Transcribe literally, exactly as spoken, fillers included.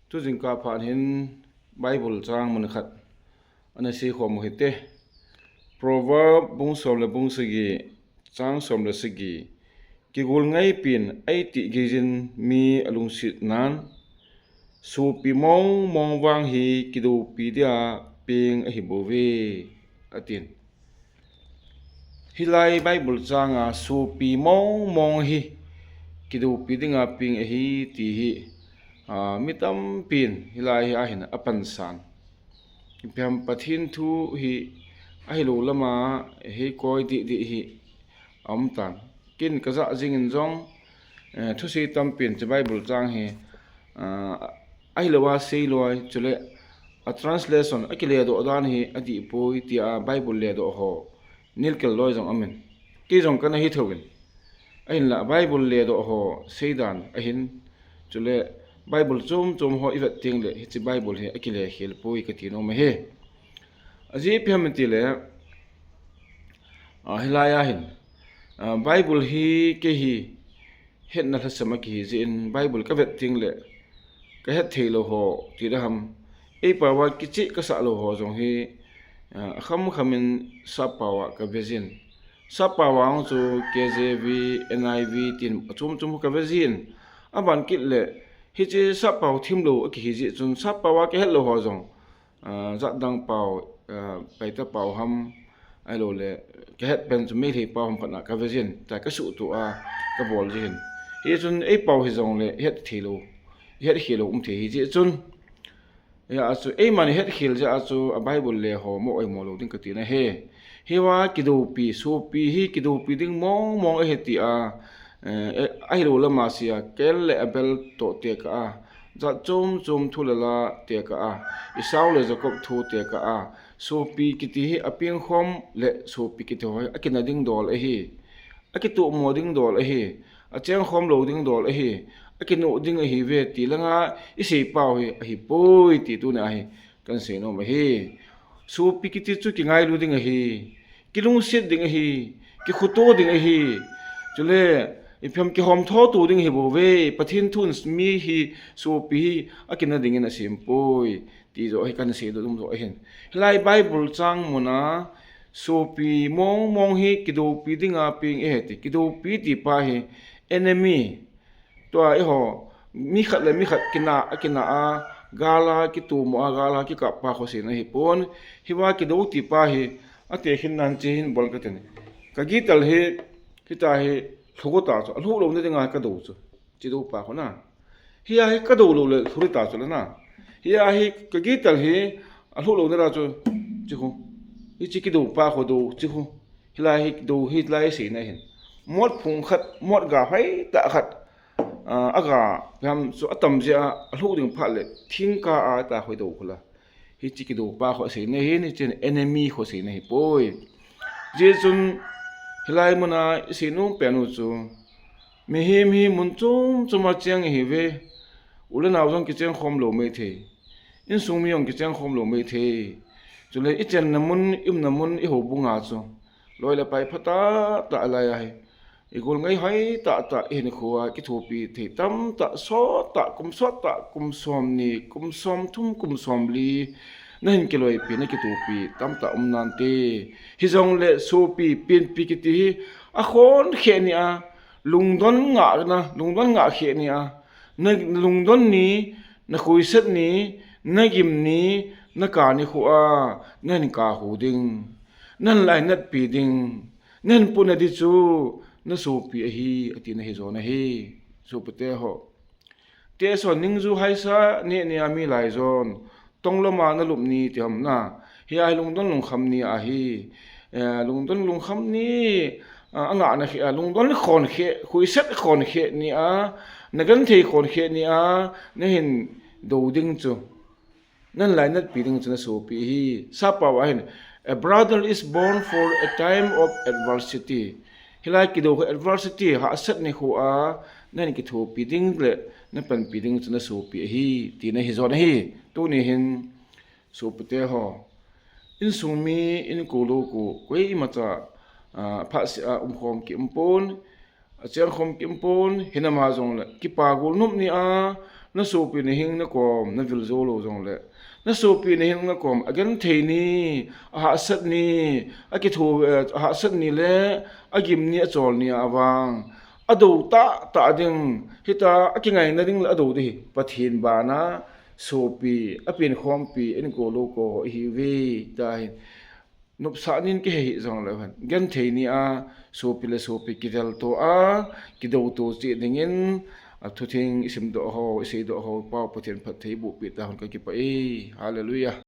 Tujingkah phat hin Bible chang mun khat ana seikhom u hite. Proverb bung som le bung sagi, chang som le sagi. Kigol ngaipin eitih geijin mi alungset nan, sopi mong mong vang hi kidoupi dia peng ahi bouve, atin. Hilai Bible changa sopi mong mong hi kidoupi dinga peng ahi ti hi, a, mi tampin hilai hi ahin apansan. Ipi ham, Pathen thu hi ahilou lama hei koi dih dih hi aum tan. Ken kaja jingin jong, eh, thusei tampin hiche Bible chang hi, ah, ahilou a seiloi, chule a translation, akiledoh dan hi adih poi tia Bible ledoh ho nilkel loi jong aumin. Kei jong kana hi thouvin. Ahinla Bible ledoh ho seidan ahin, chule Bible chom chom ho ivet tengle hiche Bible hi akile khel poi kati nom ahi. Ajeh ipi ham itile, ah, hilai ahin, ah, Bible hi kei hi hetna lhasam a kihi jeh in Bible kavet tengle kahet thei lou ho ti da ham. Eipaova kicheh kasah lou ho jong hi, ah, akham kham in sappaova kave jin. Sappaova chu K J V, N I V tin achom chom kave jin. Aban kit le hiche sappao themlou akihi jeh chun sappaova kahet lou ho jong, ah, jatdang pao, ah, Paite pao ham, ahilouleh kahet pen chu Meitei pao ham khat na kave jin, tia kasuhtoh a kabol jin. Hichun eipao hijongle ihet thei lou, ihet khel lou um thei ahi jeh chun. Hia chu eiman ihet khel jeh a chu a Bible le ho mo oimo lou ding kati nahi. Hiva kidoupi, sopi hi kidoupi ding mong mong ahi tia, eh, eh, ahilou lama seia, kel le abel toh tekah a, jat chom chom thu le la tekah a, Esau le Jacob thu tekah a, sopi kiti hi apengkhom le sopi kiti ho hi akina ding dol ahi. Akitohmo ding dol ahi. Achengkhom lou ding dol ahi. Akinoh ding ahiuve ti langa isei pau hi ahipoi ti tuni a hi kahin seinom ahi. Sopi kiti chu kingailu ding ahi. Kilungset ding ahi. Kikhoto ding ahi. Chule, ipi ham, kihomtho to ding ahibouve. Pathen thun mi hi sopi hi akina dingin asempoi ti joh hi kahin seidoh nom joh ahin. Hilai Bible chang muna sopi mong mong hi kidoupi dinga peng ahi ti. Kidoupi ti pa hi enemy. Tua eiho, mi khat le mi khat kina, akina a, gal a kitomo a, gal a kikap pa khu seina ahipon. Hiva kidou ti pa hi, atekhin nan che hin bol katin. Ka guitar hi, guitar hi, lhugo ta chu, alhu louna dinga kadou chu. Chi dou pa khu na. Hia hi kadou lou le lhu ta chu le na. Hia hi ka guitar hi, alhu louna la chu, chi khu. Hichi kidou pa khu dou, chi khu. Hilai hi dou, hilai seina ahin. Mot phung khat, mot ga hoi ta khat. Ah, aga, ipi ham chu atam jeh a, alhu ding phat le, thingkah a ta hoi dou khu la. Hichi kidou pa khu seina ahin, hichi enemy khu seina ahipoi. Hijeh chun, hilai muna iseinom pen u chu, mihem hi mun chom chom a cheng ahiuve, u le nao jong kichengkhom lou maithei. Insung mi jong kichengkhom lou maithei. Chule ichenna mun, iumna mun, ihoubung a chu loi le pai phatah tah lai ahi. Igol ngai hoi tah tah, ihinkhoa kithopi thei tamtah, sot tah, kum sot tah, kum somni, kum somthum, kum somli, nahin kiloipi, nakithopi tamtah um nante. Hijongle sopi, penpi kiti hi, akhon khe ni a, lungdon ngah na, lungdon ngah khe ni a, na lungdon ni, nakhoiset ni, nagim ni, naka ni khu a, nahin kahu ding, nahin lainatpi ding, nahin puna di chu, nasopi ahi, ati nahi jo nahi, sopite ho. Teso ningju haisa, neh ni a mi lai jon, tong lama nalup ni ti ham na. Hia hi lungdon lungkham ni ahi. Eh, lungdon lungkham ni, ah, angah na khe, ah, lungdon khon khe, khoiset khon khe ni a, nagenthei khon khe ni a, nahin dou ding chu. Nahin lainatpi ding chu nasopi ahi. Sappao ahin, a brother is born for a time of adversity. Hilai kidou khu adversity, hahsat ni khu a, nahin kithopi ding le, napanpi ding chu nasopi ahi, ti nahi jo nahi. Tuni hin, sopite ho. Insung mi, inko lou ko, koima cha, ah, phatseh a umkhom ki umpon, achengkhom ki umpon, hinama jongle, kipa golnop ni a, Na sopi na hing na kom na vil jou lou jongle, na sopi na hing na kom a genthei ni, a hahsat ni, a kitho, eh, a hahsat ni le a gim ni a chol ni a vang a dou tah tah ding, hita a kingaina ding le a dou ding hi Pathen bana sopi, a penkhompi, a inko lou ko ihiuve, tia hin nopsah nin kihei hih jongle hen, genthei ni a sopi le sopi kivel to a, kidou to cheh dingin, a thutheng i simdoh ho, i seidoh ho, Pau Pathen phatthei boh peh ta hen, ka kipah e. Hallelujah.